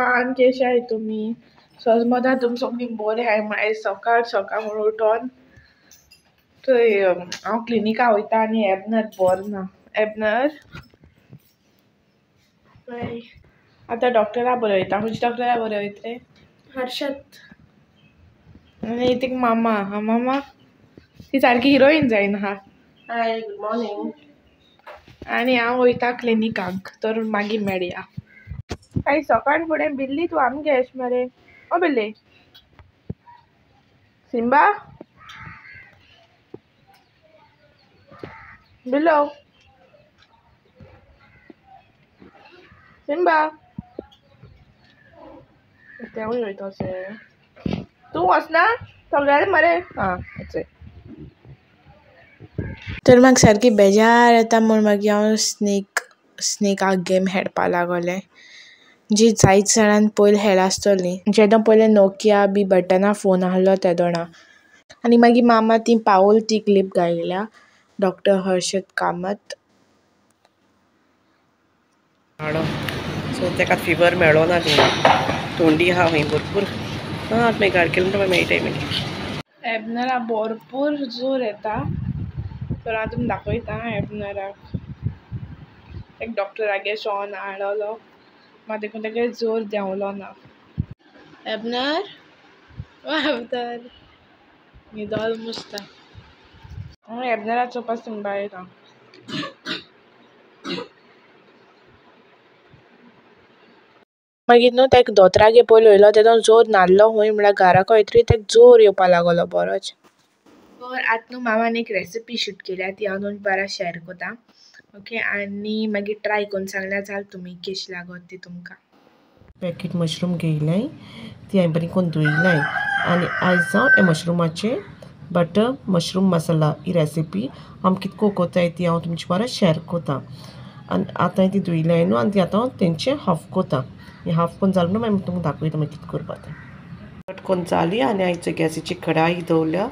Everyone, केशे आहाय तुमी? सजमता तुम सगळीं बोरें आहाय. मागीर सकाळ सकाळ म्हणून उठोन थंय हांव क्लिनिका वयता आनी एबनर बोर ना. एबनर आतां डॉक्टरा बरो वयता. खंयच्या डॉक्टरा बरो वयता रे? हर्षद. आनी तिका मामा आहा. मामा ती सारकी हिरोईन जायना आहा. हाय, गुड मॉर्निंग. आनी हांव वयता क्लिनिकाक, तर मागीर मेळया. आयज सकाळ फुडें बिल्ली तूं आमगे एश मरे. ओ बिल्ली, सिम्बा, बिल्लो, सिम्बा, तेवूय वयता अशें. तूं वचना सगळ्याक मरे? आं अशें. तर म्हाका सारकी बेजार येता म्हूण मागीर हांव स्नेकाक गेम खेळपा लागोलें, जी जायत जाणान पयलीं खेळ्ळा आसतली, जेदो पयलें नोकिया बी बटना फोन आहलो तेदोणा. आनी मागीर मामा ती पावल ती क्लिप गायल्या, डॉक्टर हर्षद कामत. सो तेका फिवर मेळो ना, थिंगा थोंडी आहा खंय भरपूर. आं मागीर गाड केलो म्हणटा मेळटाय मागीर. एबनरा भरपूर जोर येता, तर हांव तुमकां दाखयता. एबनराक एक डॉक्टरागे शॉन हाडलो, मात देखून तेगे जोर देंवलो ना. एबनर, ओ एबनर, न्हिदोल मुसता. हांव एबनरा चोवपा सिम्बा येता. मागीर न्हू तेका दोतोरागे पयलो वयलो तेदो जोर नाहलो खंय, म्हळ्यार घराक वयतरी तेका जोर येवपा लागलो बरोच. तर आतां न्हू मामान एक रेसिपी शूट केल्या, ती हांव तुमच्या बारा शेअर कोता. ओके, आनी मागीर ट्राय करून सांगल्यार जाल तुमी केश लागत ती तुमकां. पॅकेट मशरूम घेयलाय, ती हांवें बरी करून धुयलाय आनी आयज हांव हे मशरुमाचे बटर मशरूम मसाला ही रेसिपी आम कितको कोताय ती हांव तुमचे बारा शेअर कोता. आनी आतां ती धुयलाय न्हू, आनी ती आतां हांव तेंचे हाफ कोता. हे हाफ कोन्न जालें म्हणून मागीर तुमकां दाखयता मागीर कितें करपा तें. कट कोन्न जाली आनी हांवें गॅसीची कढाई दवरल्या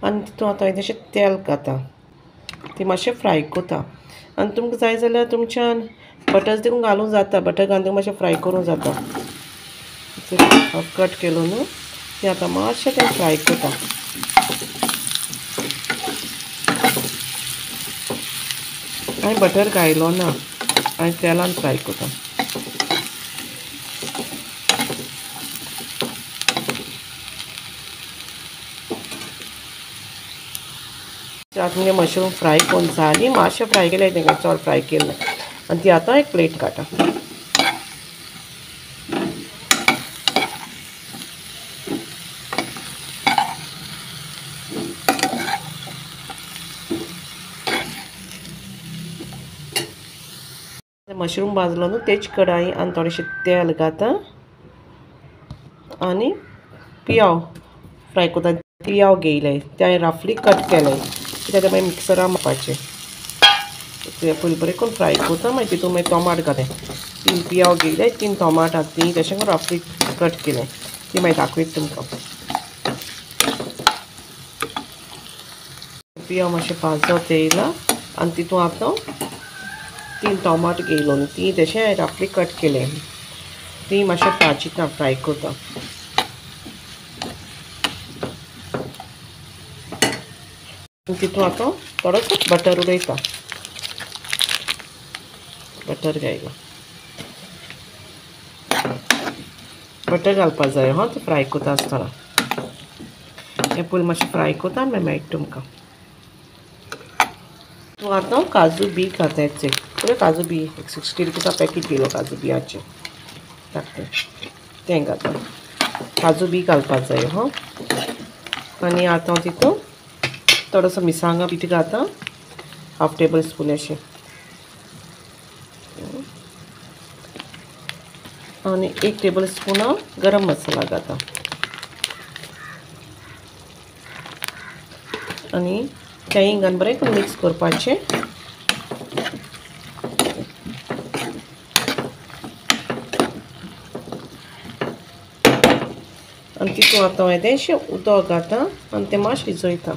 आनी तितून आतां हांवें तशें तेल घाता, ती मातशें फ्राय कोता. आनी तुमकां जाय जाल्यार तुमच्यान बटर देखून घालूंक जाता, बटर घालून देखून मातशें फ्राय करूंक जाता. हाफ कट केलो न्हू, तें आतां मातशें तें फ्राय कोता. हांवें बटर घायलो ना, हांवें तेलान फ्राय कोता. आतां मुगे मशरूम फ्राय करून जाली, मातशें फ्राय केलें तेंका, चड फ्राय केलें. आनी ती आतां एक प्लेट काडटा. मशरूम भाजलो न्हू तेच कढाई आनी थोडेशें तेल घाता आनी पियाव फ्राय कोता. पियाव घेयलें तें हांवें रफली कट केलें, कित्याक तें मागीर मिक्सरान मारपाचें. तें पयलीं बरें करून फ्राय कोता, मागीर तितून मागीर टोमाट घालें. 3 पियाव घेयले, 3 टोमाट आसा तीं तशें करून रफली कट केलें, ती मागीर दाखयता तुमकां. पियाव मातशें भाजत येयला आनी तितून आतां 3 टोमाट घेयलो न्हू, तीं तशें हांवें रफली कट केलें, तीं मातशें भाजिता फ्राय कोता. तितून आतां थोडोसो बटर उडयता, बटर घायला. बटर घालपा जाय हां, तें फ्राय कोता आसतना. हें पयलीं मातशें फ्राय कोता आनी मागीर मेळटा तुमकां. तूं आतां काजू बी घाताय, पळय काजू बी एक 60 रुपीसा पॅकेट घेयलो काजू बियाचें, धाकटें तें घाता. काजू बी घालपा जाय हां. आनी आतां तितून थोडोसो मिरसांगा पीठ घाता, हाफ टेबल स्पून अशें, आनी 1 टेबल स्पून हांव गरम मसाला घाता. आनी तेंय घालून बरें करून मिक्स करपाचें. आनी तितून आतां हांवें तें उदक घाता आनी तें मातशें शिजयता.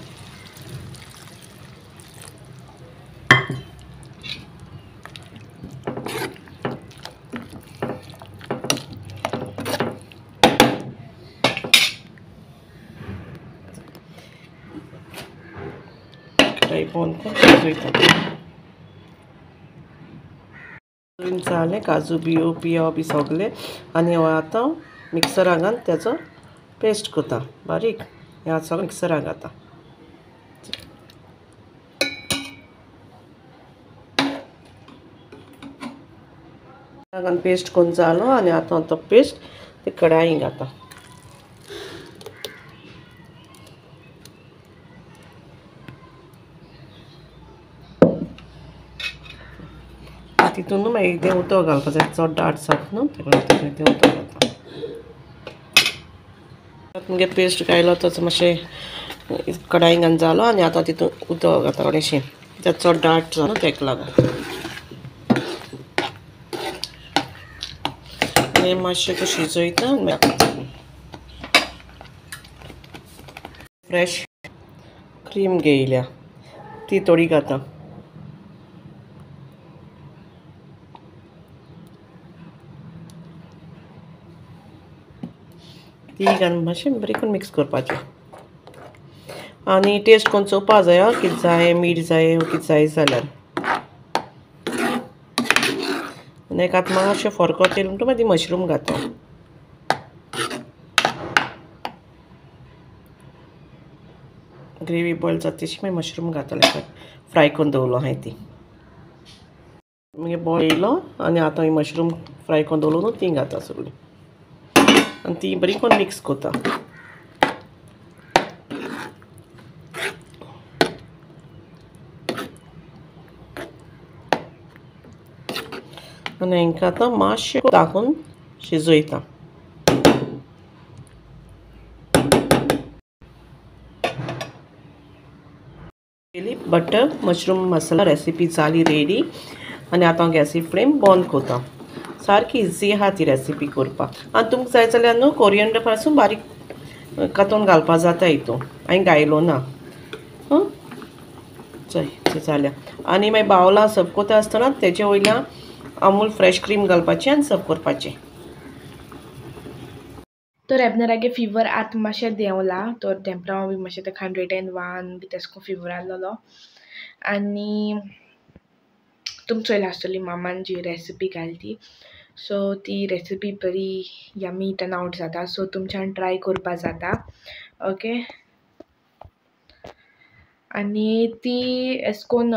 बंद करून शिजयता. जालें काजू बियो पियो बी सगळे आनी आतां मिक्सराक घालून तेचो पेस्ट करता बारीक. हें आतां सगळें मिक्सराक घालता. पेस्ट करून जालो आनी आतां तो पेस्ट ते कढाईन घालता. तितून मागीर तें उदक घालपा जाय, चड दाट जाता न्हू तेका लागून तें उदक घालता. मागीर पेस्ट घायलो तो मातशें कढाईन घालून जालो आनी आतां तितून उदक घालता थोडेशें, कित्याक चड दाट जाता न्हू तेका लागून. आनी मातशें शिजयता. फ्रेश क्रीम घेयल्या ती थोडी घालता. ती घालून मातशें बरी करून मिक्स करपाचें आनी टेस्ट करून चोवपा जाय कितें जाय, मीठ जाय कितें जाय जाल्यार. आनी एक आतां मातशें फरकत येयलें म्हणटकीर मागीर मशरूम घालता. ग्रेवी बॉयल जाता तशी मागीर मशरूम घातलें फ्राय करून दवरलो हांवें ती. मागीर बॉयल येयलो आनी आतां मशरूम फ्राय करून दवरलो न्हू ती घालता सगळीं आनी ती बरी करून मिक्स करता. आनी हांकां आतां मातशें दाखोवन शिजयता. बटर मशरूम मसाला रेसिपी जाली रेडी. आनी आतां गॅसी फ्लेम बंद करता. सारकी इजी आहा ती रेसिपी करपाक. आनी तुमकां जाय जाल्यार न्हू कोरियंडर पासून बारीक कातोन घालपा जाता हितून, हांवें घायलो ना. चय जाल्या. आनी मागीर बावलां सर्व करता आसतना तेजे वयल्यान अमूल फ्रेश क्रीम घालपाची आनी सर्व करपाचें. तर एबनरागे फिवर आतां मातशें देंवला, तर टेम्परां बी मातशें तेका 101 बी तेसको फिवर आहलोलो. आनी तुमी चोयला आसतली मामान जी रेसिपी घाली ती. सो ती रेसिपी बरी यमी टर्न आवट जाता, सो तुमच्यान ट्राय करपा जाता. ओके, आनी ती एशें कोन्न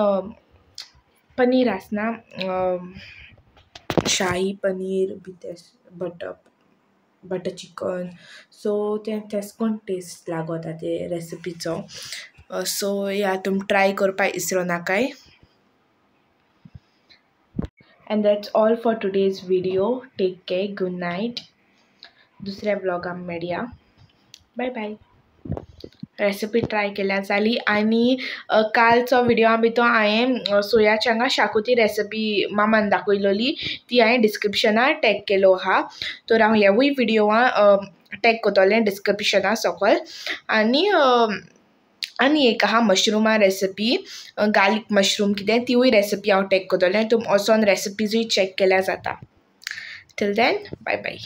पनीर आसना, शाही पनीर बी तेश बटर बटर चिकन, सो तें तेश कोन्न टेस्ट लागोता ते रेसिपीचो. सो या तुमी ट्राय करपा ISRO नाकाय. And that's all for today's video. Take care, good night. दुसऱ्या व्लॉगान मेळया. बाय बाय. रेसिपी ट्राय केल्या जाली. आनी कालचो व्हिडियो भितर हांवें सोया चंगा शाकुती रेसिपी मामान दाखयलोली ती हांवें डिस्क्रिप्शनार टॅग केलो आहा. तर हांव ह्यावूय व्हिडियोआ टॅग करतलें डिस्क्रिप्शना सकयल. आनी आनी एक आहा मशरुमा रेसिपी, गार्लीक मशरूम कितें, तिवूय रेसिपी हांव टॅग करतलें. तुमी वचोन रेसिपीजूय चॅक केल्यार जाता. Till then bye bye.